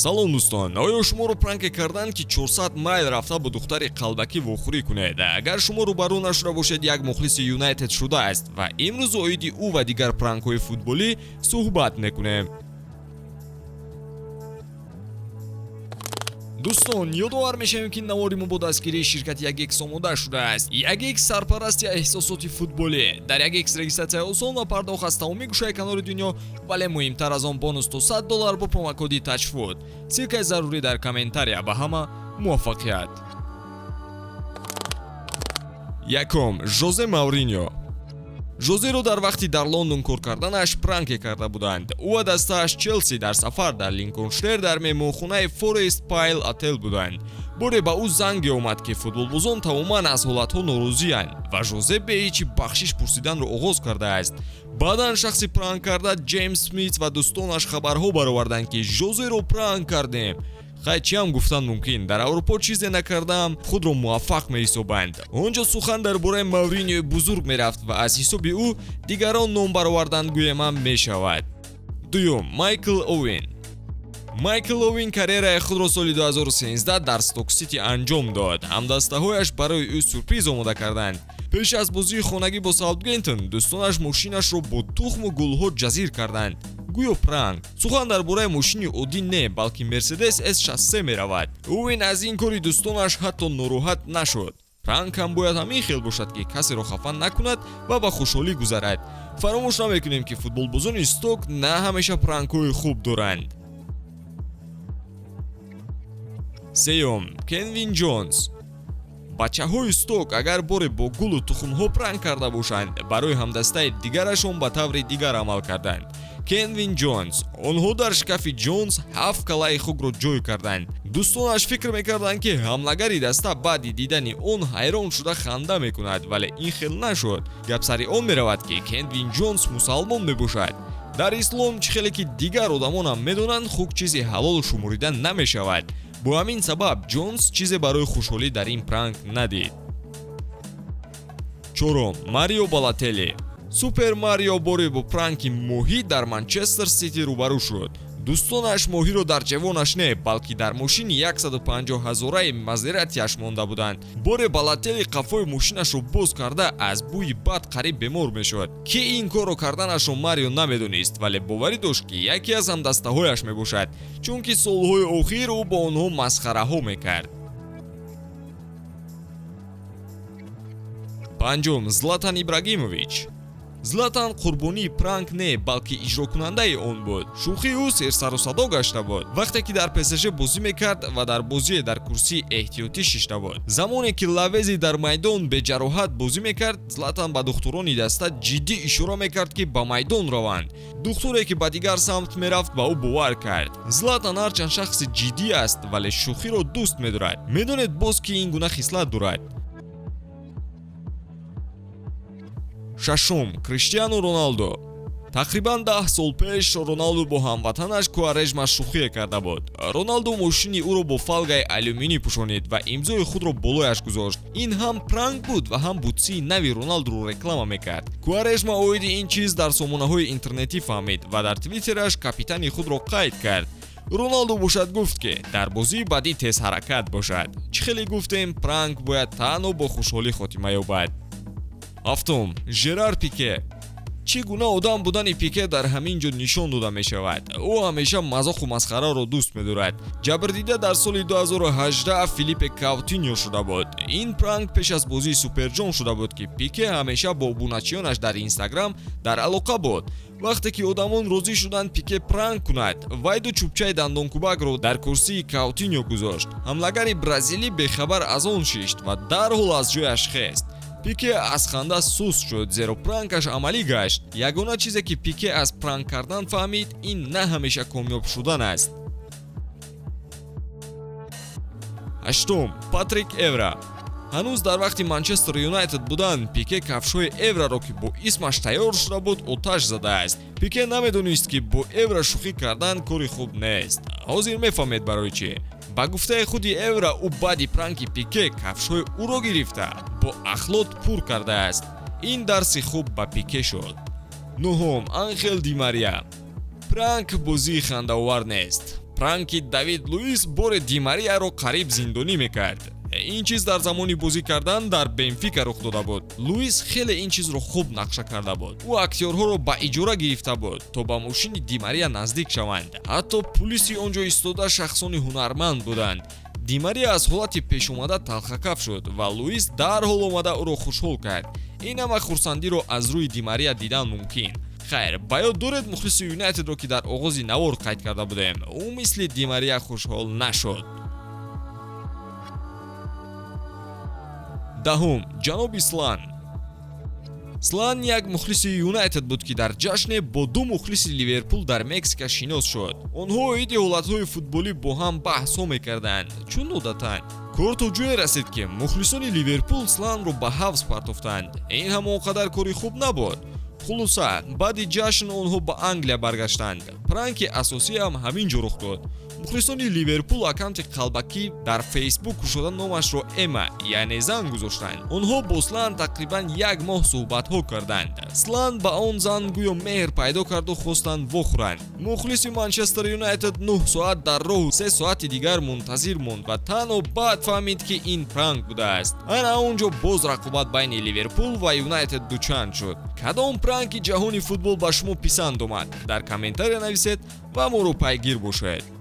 Салом, дӯстон! Оё шуморо пранке карданд, ки 400 майл рафта бо духтари қалбакӣ вохӯрӣ кунед? Агар шумо рӯбарӯ нашуда бошед, як мухлиси Юнайтед шудааст ва имрӯз оиди ӯ ва дигар пранкҳои футболӣ суҳбат мекунем. Дӯстон, ёдовар мешавем, ки навори мо бо дастгирии ширкати Ягекс омода шудааст. Ягекс — сарпарасти эҳсосоти футболӣ. Дар Ягекс регистратсияи осон ва пардохт аз тамоми гӯшаи канори дунё, вале муҳимтар аз он, бонус то 100 доллар бо промокоди ТАЧФУТ. Ссылкаи зарурӣ дар комментария. Ба ҳама муваффақият! Якум: Жозе Мауриньо. Жозеро дар вақти дар Лондон кор карданаш пранке карда буданд. Ӯ ва дастааш Челси дар сафар дар Линколншир дар меҳмонхонаи Форест Пайл отел буданд. Боре ба ӯ занге омад, ки футболбозон тамоман аз ҳолатҳо норозиянд ва Жозе бе ҳечи бахшиш пурсиданро оғоз кардааст. Баъдан шахси пранк карда, Ҷеймс Смит, ва дӯстонаш хабарҳо бароварданд, ки Жозеро пранк кардем. Хай, чӣ ҳам гуфтан мумкин? Дар Аврупо чизе накардаам худро муваффақ меҳисобанд. Он ҷо сухан дар бораи Мавриниои бузург мерафт ва аз ҳисоби ӯ дигарон ном баровардан, гӯемам, мешавад. Дуюм: Майкл Оуэн. Майкл Оуэн карьераи худро соли 2013 дар Сток Сити анҷом дод. Ҳамдастаҳояш барои ӯ сюрприз омода карданд. Пеш аз бозии хонагӣ бо Саутгемптон дӯстонаш мошинашро бо тухму гулҳо ҷазир карданд, гӯё пранк. Сухан дар бораи мошини оддӣ не, балки Мерседес С63 меравад. Оуэн аз ин кори дӯстонаш ҳатто нороҳат нашуд. Пранк ҳам бояд ҳамин хел бошад, ки касеро хафа накунад ва ба хушҳолӣ гузарад. Фаромӯш намекунем, ки футболбозони Сток на ҳамеша пранкҳои хуб доранд. Сеюм: Кенвин Ҷонс. Бачаҳои Сток агар боре бо гулу тухмҳо пранк карда бошанд, барои ҳамдастаи дигарашон ба таври дигар амал карданд. Кенвин Ҷонс. Онҳо дар шкафи Ҷонс ҳафт каллаи хукро ҷой карданд. Дӯстонаш фикр мекарданд, ки ҳамлагари даста баъди дидани он ҳайрон шуда ханда мекунад, вале ин хел нашуд. Гап сари он меравад, ки Кенвин Ҷонс мусалмон мебошад. Дар ислом, чӣ хеле ки дигар одамонам медонанд, хук чизи ҳалол шуморида намешавад. Бо ҳамин сабаб Ҷонс чизе барои хушҳолӣ дар ин пранк надид. Чорум: Марио Балотелли. Супер Марио боре бо пранки моҳӣ дар Манчестер Сити рӯбарӯ шуд. Дӯстонаш моҳиро дар ҷевонаш не, балки дар мошини 150 ҳазораи Мазератиаш монда буданд. Боре Балотелли қафои мошинашро боз карда, аз бӯи бад қариб бемор мешуд. Ки ин корро карданашро Марио намедонист, вале боварӣ дошт, ки яке аз ҳамдастаҳояш мебошад, чунки солҳои охир ӯ бо онҳо масхараҳо мекард. Панҷум: Златан Ибрагимович. Златан қурбонии пранк не, балки иҷрокунандаи он буд. Шӯхии ӯ серсару садо гашта буд, вақте ки дар ПСЖ бозӣ мекард ва дар бозие дар курсии эҳтиётӣ шишта буд. Замоне ки Лавези дар майдон беҷароҳат бозӣ мекард, Златан ба духтурони даста ҷиддӣ ишора мекард, ки ба майдон раванд. Духтуре, ки ба дигар самт мерафт, ба ӯ бовар кард. Златан ҳарчанд шахси ҷиддӣ аст, вале шӯхиро дӯст медорад. Медонед, боз ки ин гуна хислат дорад? Шашум: Криштиану Роналдо. Тақрибан 10 сол пеш Роналду бо ҳамватанаш Куарежма шӯхие карда буд. Роналду мошини ӯро бо фолгаи алюминӣ пӯшонид ва имзои худро болояш гузошт. Ин ҳам пранк буд ва ҳам бутсии нави Роналдуро реклама мекард. Куарежма оиди ин чиз дар сомонаҳои интернетӣ фаҳмид ва дар твиттераш капитани худро қайд кард. Роналду бошад гуфт, ки дар бозии баъдӣ тезҳаракат бошад. Чӣ хеле гуфтем, пранк бояд танҳо бо хушҳолӣ хотима ёбад. Ҳафтум: Жерар Пике. Чӣ гуна одам будани Пике дар ҳамин ҷо нишон дода мешавад. Ӯ ҳамеша мазоқу масхараро дӯст медорад. Ҷабрдида дар соли 2018 Филиппе Каутиньо шуда буд. Ин пранк пеш аз бозии Суперҷом шуда буд, ки Пике ҳамеша бо обуначиёнаш дар Инстаграм дар алоқа буд. Вақте ки одамон розӣ шуданд Пике пранк кунад, вай ду чӯбчаи дандонкӯбакро дар курсии Каутиньо гузошт. Ҳамлагари бразилӣ бехабар аз он шишт ва дарҳол аз ҷояш хест. Пике аз ханда суст шуд, зеро пранкаш амалӣ гашт. Ягона чизе, ки Пике аз пранк кардан фаҳмид, ин на ҳамеша комёб шудан аст. Ҳаштум: Патрик Эвра. Ҳанӯз дар вақти Манчестер Юнайтед будан Пике кафшҳои Эвраро, ки бо исмаш тайёр шуда буд, оташ задааст. Пике намедонист, ки бо Эвра шӯхӣ кардан кори хуб нест. Ҳозир мефаҳмед барои чӣ. Ба гуфтаи худи Эвра, ӯ баъди пранки Пике кафшҳои ӯро гирифта, бо ахлот пур кардааст. Ин дарси хуб ба Пике шуд. Нуҳум: Анхел Ди Мария. Пранк бозии хандаовар нест. Пранки Давид Луис боре Ди Марияро қариб зиндонӣ мекард. Ин чиз дар замони бозӣ кардан дар Бенфика рух дода буд. Луис хеле ин чизро хуб нақша карда буд. Ӯ актёрҳоро ба иҷора гирифта буд, то ба мошини Ди Мария наздик шаванд. Ҳатто пулиси он ҷо истода шахсони ҳунарманд буданд. Ди Мария аз ҳолати пешомада талхакаф шуд ва Луис дарҳол омада ӯро хушҳол кард. Ин ҳама хурсандиро аз рӯи Ди Мария дидан мумкин. Хайр, ба ёд доред мухлиси Юнайтедро, ки дар оғози навор қайд карда будем? Ӯ мисли Ди Мария хушҳол нашуд. Даҳум, ҷаноби Слан. Слан як мухлиси Юнайтед буд, ки дар ҷашне бо ду мухлиси Ливерпул дар Мексика шинос шуд. Онҳо оиди ҳолатҳои футболӣ бо ҳам баҳсҳо мекарданд, чун одатан. Кор то ҷое расид, ки мухлисони Ливерпул Сланро ба ҳавз партофтанд. Ин ҳам он қадар кори хуб набуд. Хулоса, баъди ҷашн онҳо ба Англия баргаштанд. Пранки асосӣ ҳам ҳамин ҷо рух дод. Мухлисони Ливерпул аккаунти қалбакӣ дар Фейсбук кушода, номашро Эма, яъне зан, гузоштанд. Онҳо бо Слан тақрибан як моҳ суҳбатҳо карданд. Слан ба он зан гӯё меҳр пайдо карду хостанд вохӯранд. Мухлиси Манчестер Юнайтед 9 соат дар роҳу 3 соати дигар мунтазир монд ва танҳо баъд фаҳмид, ки ин пранк будааст. Ана он ҷо боз рақобат байни Ливерпул ва Юнайтед дучанд шуд. Кадом пранки ҷаҳони футбол ба шумо писанд омад? Дар комментария нависед ва моро пайгир бошед.